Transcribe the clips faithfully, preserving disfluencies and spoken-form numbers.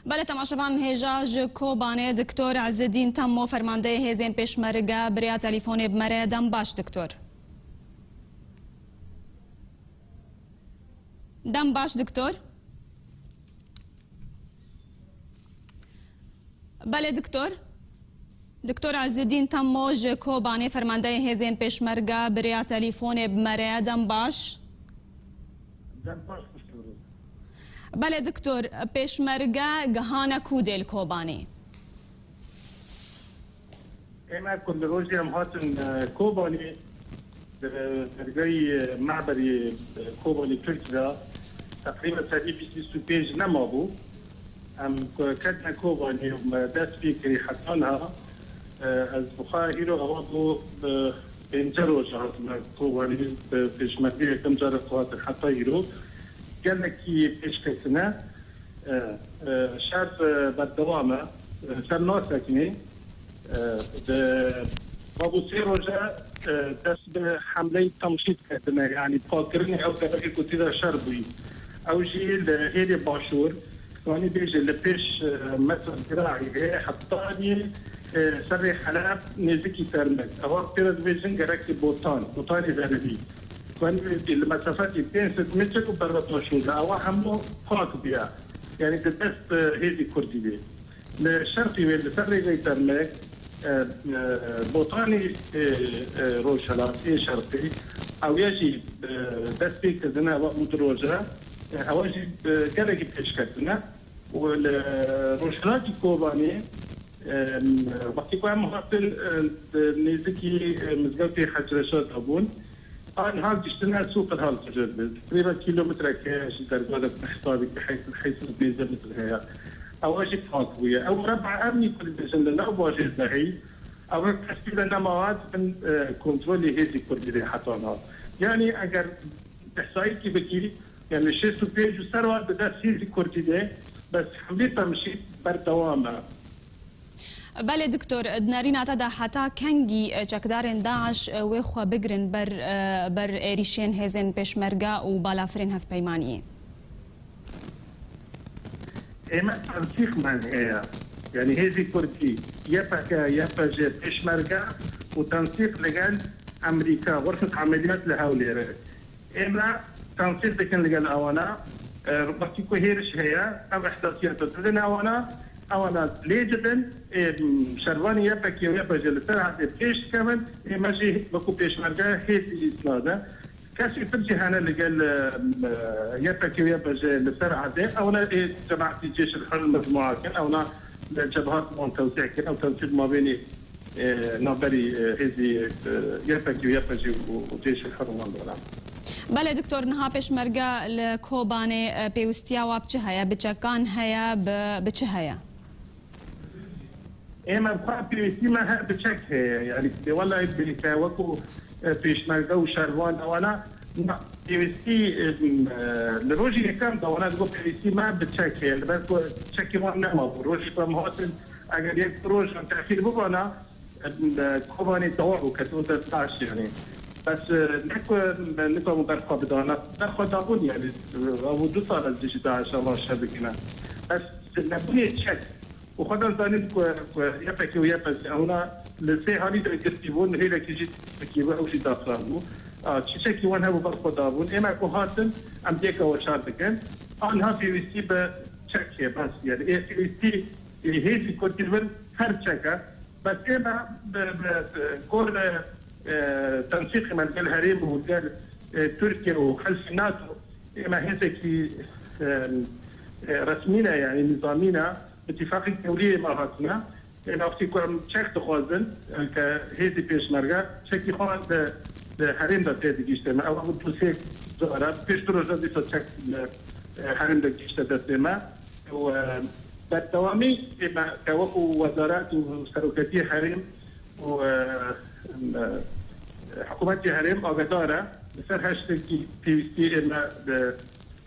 Belê temaşevan, hêja ji Kobanê Doktor Ezzedîn Temmo, fermandeyê hêzên pêşmerge bi rêya telîfonê bi me re. Dem baş Doktor. Dem baş Doktor. Belê Doktor. Doktor Ezzedîn Temmo ji Kobanê, fermandeyê hêzên pêşmerge bi rêya telîfonê bi me re. Dem baş. Dem baş, hoş geldin. Belê Doktor, pêşmerge gihane ku dê li Kobanê? Ême ku li rojê em hatin, e, Kobanê, e, dergahî, e, meberî, e, Kobanê Tirkî de teqrîben serî bîst bîst û pênc nema bû. Em ku ketine Kobanê û me dest pê kirî heta niha, e, ez bi xwe hîro ewa bû, e, pêncî roj hatime Kobanê, e, pêşmerge yekem cara ku hatin heta hîro. Gelekî pêşketine. E, e, şer, e, berdewam e. E, şer nasekinê. E, di, ma bû sê roje, e, dest bi hemleyî temşît ketine, yanî pakkirinê ew derekê ku tê de şer bûyî. Ew jî li hêlê başûr, wanî bêje li pêş, e, Mesela Dirahî ve, hetanî, e, serê Heleb nêzikî Termek. Ewa pê re dibêjin gerekê Botan, Botanê Zeribî. Wanî li mesafetî pênc sed metre û berve başûr de. Ewa hemû pak bûye. Yanî di dest, e, hêzî Kurdî de. Li şerqî wê, li ser rêgeyê Termek, e, e, Botanî, e, e, rojhilatê şerqî, ew ya jî, e, dest pê kirdine, ewa bû du roje, e, ewa jî, e, gelekî pêşketine. Û li rojhilatî Kobanê, e, wextî ku em hatin, e, di nêzikî, e, mizgewtê Hecreşa de bûn, Aniha giştine Sûqil Hal Tijir bi. Teqrîben kîlometreke ji derga de bi hesabî ki heyt, heyt sed pênc metre heye. Ewa jî pak bûye. Ew reba emnî ku dibêjin li nav bajêr de heyî, ew tespî de nema hat bin, e, kontrolê hêzî Kurdî de heta niha. Yanî eger ihsayîkî bikî, yanî şêst û pênc û ser wan di dest hêzî Kurdî de, bes hemlê temşît berdewam e. Belê Doktor, di nerîna te de heta kengî çekdarên DAIŞ wê xwe bigrin ber, ber êrîşên hêzên pêşmerge û balafirên hevpeymaniyê? Ême tensîq me heye. Yanî hêzî Kurdî, Y P G, Y P J, pêşmerge û tensîq li gel Amerîka, xurfet emeliyat li Hewlêrê. Ême tensîq dikin li gel ewana, e, wextî ku hêriş heye, ev ihsasiyata didin ewana, ewana lê dibin, ê, şervanê Y P G û Y P J li ser erdê pêş dikevin, ê me jî wekû pêşmerge hêzî îsna de. Kesê tr jî hene li gel, e, Y P G û Y P J li ser erdê, ewana ê cemaetî Cêşil Hur mecmua kin, ewana li cebahat wan tewsîh kin, ew tensîq mabênê e, navberî, e, hêzî, e, Y P G û Y P J û, û Cêşê Herûman de ne. Belê Doktor, niha pêşmerge li Kobanê, e, pêwîstiya wa bi çi heye? Bi çekan heye, bi, bi çi heye? Ê me bi xwe pêwîstî me her bi çek heye. Yanî dê welay bêke wekû, e, pêşmerge û şervan de wana, na, pêwîstî, e, e, li rojî yekem de wana digot pêwîstî me bi çek heye. Li ber ku çekê wan nema bû. Rojî ku em hatin, eger yek du rojan texîr bibana, Kobanê tewar bû, ketibû ser taş, yanî. Bes, e, ne ku, e, nikarin ber xwe bidana, ber xwe dabûn, yanî, e, ev du sal ez dijî DAIŞa re şer dikine. Bes, nebûnê çek. Û xwe de zanîn ku, ku Y P G û Y P J ewna li sê halî de girtî bûn, hêlekî jî dikî bû, ew jî daxran bû. A, çi çekî wan hebû ber xwe dabûn. Ême ku hatin, em dêka we şer dikin. Aniha pêwîstî bi çek heye, bes, yanî, ê pêwîstî, ê hêzî Kurdî li vir her çek e. Bes ême bi, bi, bi gor, e, tensîqê me li gel herêm û li gel, e, Tirkiye û helfê nato, ême hêzekî, e, e, resmî ne, yanî nizamî ne, bi tîfaqî dewlî ême hatine. Ême wextî ku em çek dixwazin, e, ke hêzî pêşmerge, çekî xwe li, li herêm de tê digihîşt ême. Ew, ew du sê cara, pêş du roja dîsa çek li, e, herêm de gihîşte destê me. Û, e, berdewamî ê me ke wekû wezaret û seroketiyê herêm û, e, e, hikûmetê herêm avedar e li ser her tiştekî pêwîstî ê me li,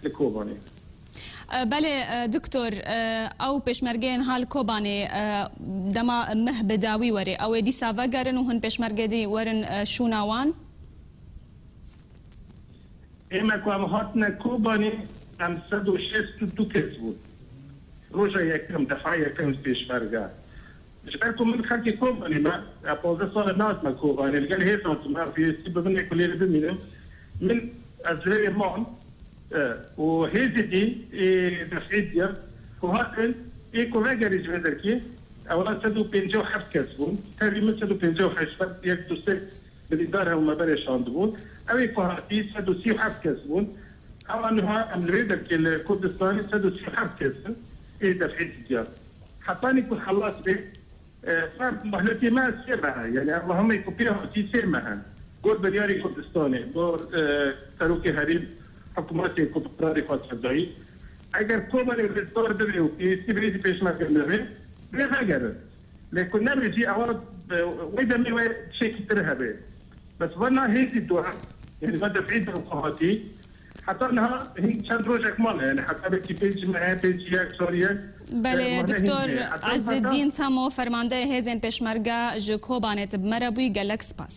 li Kobanê. E, belê, e, Doktor, e, ew pêşmergeyên ha li Kobanê, e, dema meh bi dawî were, ew ê dîsa vegerin û hin pêşmergedî werin, e, şûna wan? Ême ku em hatine Kobanê, em sed û şêst û du kes bûn. roja yekem, defa yekem ji pêşmerge. Ji ber ku min xelkê Kobanê me, ya pazdeh sal e nehatime Kobanê, li gel hêzan tune, pêwîstî bi min ê ku lê bimînim. Min ez li vê mam, e, û hêzê dî ê defî diya ku hatin ê ku vegerî ji vê derkê, ewla sed û pêncî û heft kes bûn. Tevî min sed û pêncî û heşt, yek du sê birîndar hebû me berê şandibûn. Ew ê ku hatî sed û sî û heft kes bûn. Ewa niha em li vê derkê li Kurdistanê sed û sî û heft kes in ê defî diya. Hetanî ku xelas bê, e, me muhletê me sê meh e. Yani Allahumê ku pê hatî sê meh e. Gor biryarê Kurdistanê, gor, e, serokê herêm, hikûmetê ku bi qirarê xwe sedayî. Eger Kobanê rêzdar bibe û pêwîstî bi hêzî pêşmerge nebe, vê vegerin. Lê ku nebe jî ewa, e, wê demê wê tiştekî tir hebe. Bes vana hêzî dua, yani me defî de ku hatî, heta niha hin çend rojek mane, yani heta belkî pênc meh, pênc yek, çar yek, Belê, e, mane Doktor hîn heye. Heta, heta Ezzedîn Temo, fermandeyê hêzên pêşmerge ji Kobanê, tu bi me re bûyî, gelek spas.